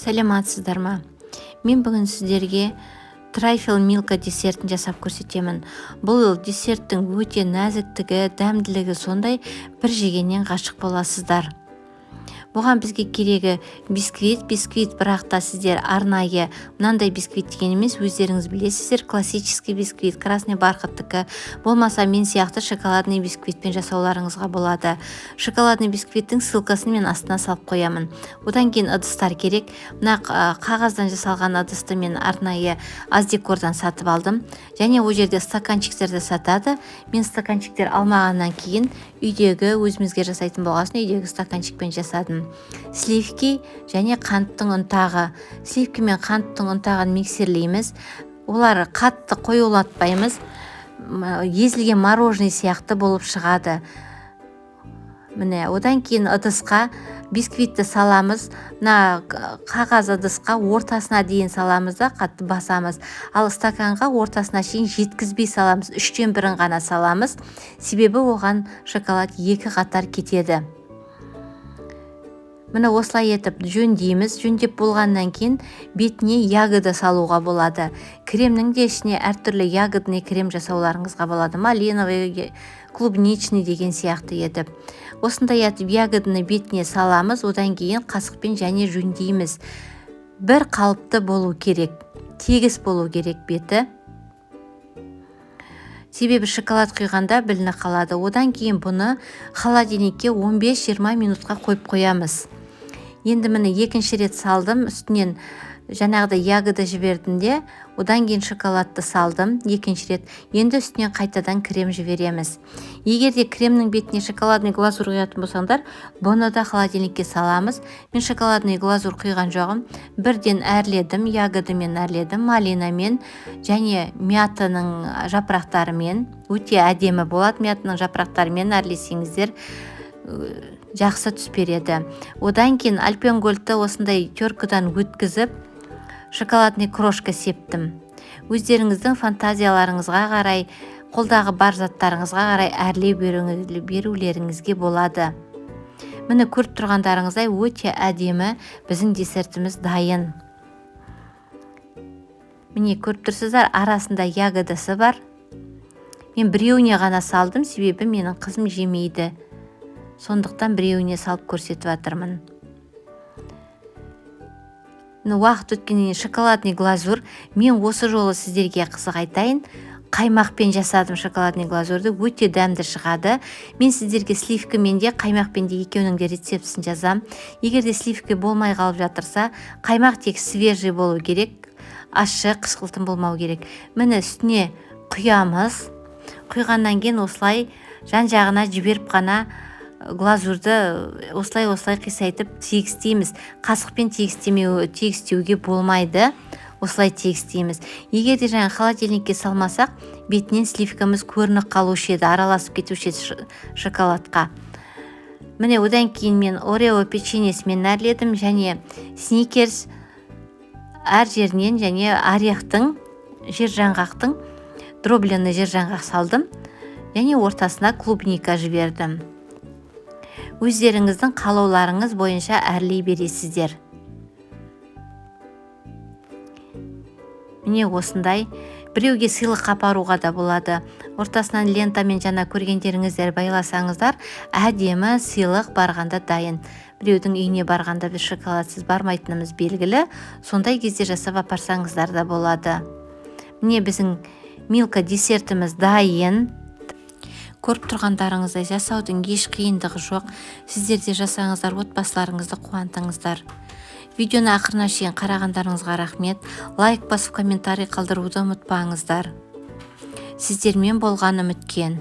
Сәлеметсіздер ма? Мен бүгін сіздерге трайфл Милка десертін жасап көрсетемін. Бұл десерттің өте нәзіктігі, дәмділігі сондай, бір жегеннен ғашық боласыздар. Бұған бізге керегі бисквит, бисквит, бірақ та сіздер арнайы мынандай бисквит деген емес, өздеріңіз білесіздер, классический бисквит, красный бархаттікі, болмаса мен сияқты шоколадный бисквитпен жасауларыңызға болады. Шоколадный бисквиттің ссылкасын мен астына салып қоямын. Одан кейін ыдыстар керек. Мына қағаздан жасалған ыдысты мен арнайы Аздекордан сатып алдым. Және ол жерде стаканчиктерді сатады. Мен стаканчиктер алмағаннан кейін, үйдегі өзімізге жасайтын болғасын, үйдегі стаканчикпен жасадым. Сливки және қанттың ұнтағы. Сливки мен қанттың ұнтағын миксерлейміз. Олар қатты қоюлатпаймыз, езілген мороженое сияқты болып шығады. Міне, одан кейін ыдысқа бисквитті саламыз. Мына қағаз ыдысқа ортасына дейін саламыз да, қатты басамыз. Ал стаканға ортасына шейін жеткізбей саламыз, үштен бірін ғана саламыз, себебі оған шоколад екі қатар кетеді. Міне, осылай етіп жөндейміз. Жөндеп болғаннан кейін бетіне ягода салуға болады. Кремнің де ішіне әртүрлі ягодный крем жасауларыңызға болады, малиновый, клубничный деген сияқты етіп. Осындай етіп ягоданы бетіне саламыз. Одан кейін қасықпен және жөндейміз. Бір қалыпты болу керек, тегіс болу керек беті, себебі шоколад құйғанда білініп қалады. Одан кейін бұны холодильникке 15-20 минутқа қойып қоямыз. Енді, міне, екінші рет салдым. Үстінен жаңағыдай ягода жібердім де, одан кейін шоколадты салдым екінші рет. Енді үстінен қайтадан крем жібереміз. Егер де кремнің бетіне шоколадный глазурь құятын болсаңдар, бұны да холодильникке саламыз. Мен шоколадный глазурь құйған жоғым, бірден әрледім, ягодамен әрледім, малинамен және мятаның жапырақтарымен. Өте әдемі болады. Мятаның жапырақтарымен әрлесеңіздер, жақсы түс береді. Одан кейін Альпенгольдті осындай теркадан өткізіп, шоколадный крошка септім. Өздеріңіздің фантазияларыңызға қарай, қолдағы бар заттарыңызға қарай әрлей берулеріңізге болады. Міне, көріп тұрғандарыңыздай, өте әдемі біздің десертіміз дайын. Міне, көріп тұрсыздар, арасында ягодасы бар. Мен біреуіне ғана салдым, себебі менің қызым жемейді, сондықтан біреуіне салып көрсетіп жатырмын. Уақыт өткеннен кейін шоколадный глазурь. Мен осы жолы сіздерге қызық айтайын, қаймақпен жасадым шоколадный глазурьді, өте дәмді шығады. Мен сіздерге сливкамен де, қаймақпен де, екеуінің де рецептісін жазам. Егер де сливка болмай қалып жатырса, қаймақ тек свежий болу керек, ащы, қышқылтым болмау керек. Міне, үстіне құямыз. Құйғаннан кейін осылай жан жағына жіберіп қана глазурьді осылай, осылай қисайтып тегістейміз. Қасықпен тегістеуге болмайды, осылай тегістейміз. Егер де жаңа холодильникке салмасақ, бетінен сливкамыз көрініп қалушы еді, араласып кетуші еді шоколадқа. Міне, одан кейін мен Орео печеньесімен нәрледім және Сникерс әр жерінен және орехтың, жер жаңғақтың, дробленый жер жаңғақ салдым және ортасына клубника жібердім. Өздеріңіздің қалауларыңыз бойынша әрлей бересіздер. Міне, осындай біреуге сыйлыққа апаруға да болады. Ортасынан лентамен, жаңа көргендеріңіздер, байласаңыздар, әдемі сыйлық барғанда дайын. Біреудің үйіне барғанда біз шоколадсыз бармайтынымыз белгілі, сондай кезде жасап апарсаңыздар да болады. Міне, біздің Милка десертіміз дайын. Көріп тұрғандарыңыздай, жасаудың еш қиындығы жоқ. Сіздер де жасаңыздар, отбасыларыңызды қуантыңыздар. Видеоны ақырына шейін қарағандарыңызға рахмет. Лайк басып, комментарий қалдыруды ұмытпаңыздар. Сіздермен болған Үміткен.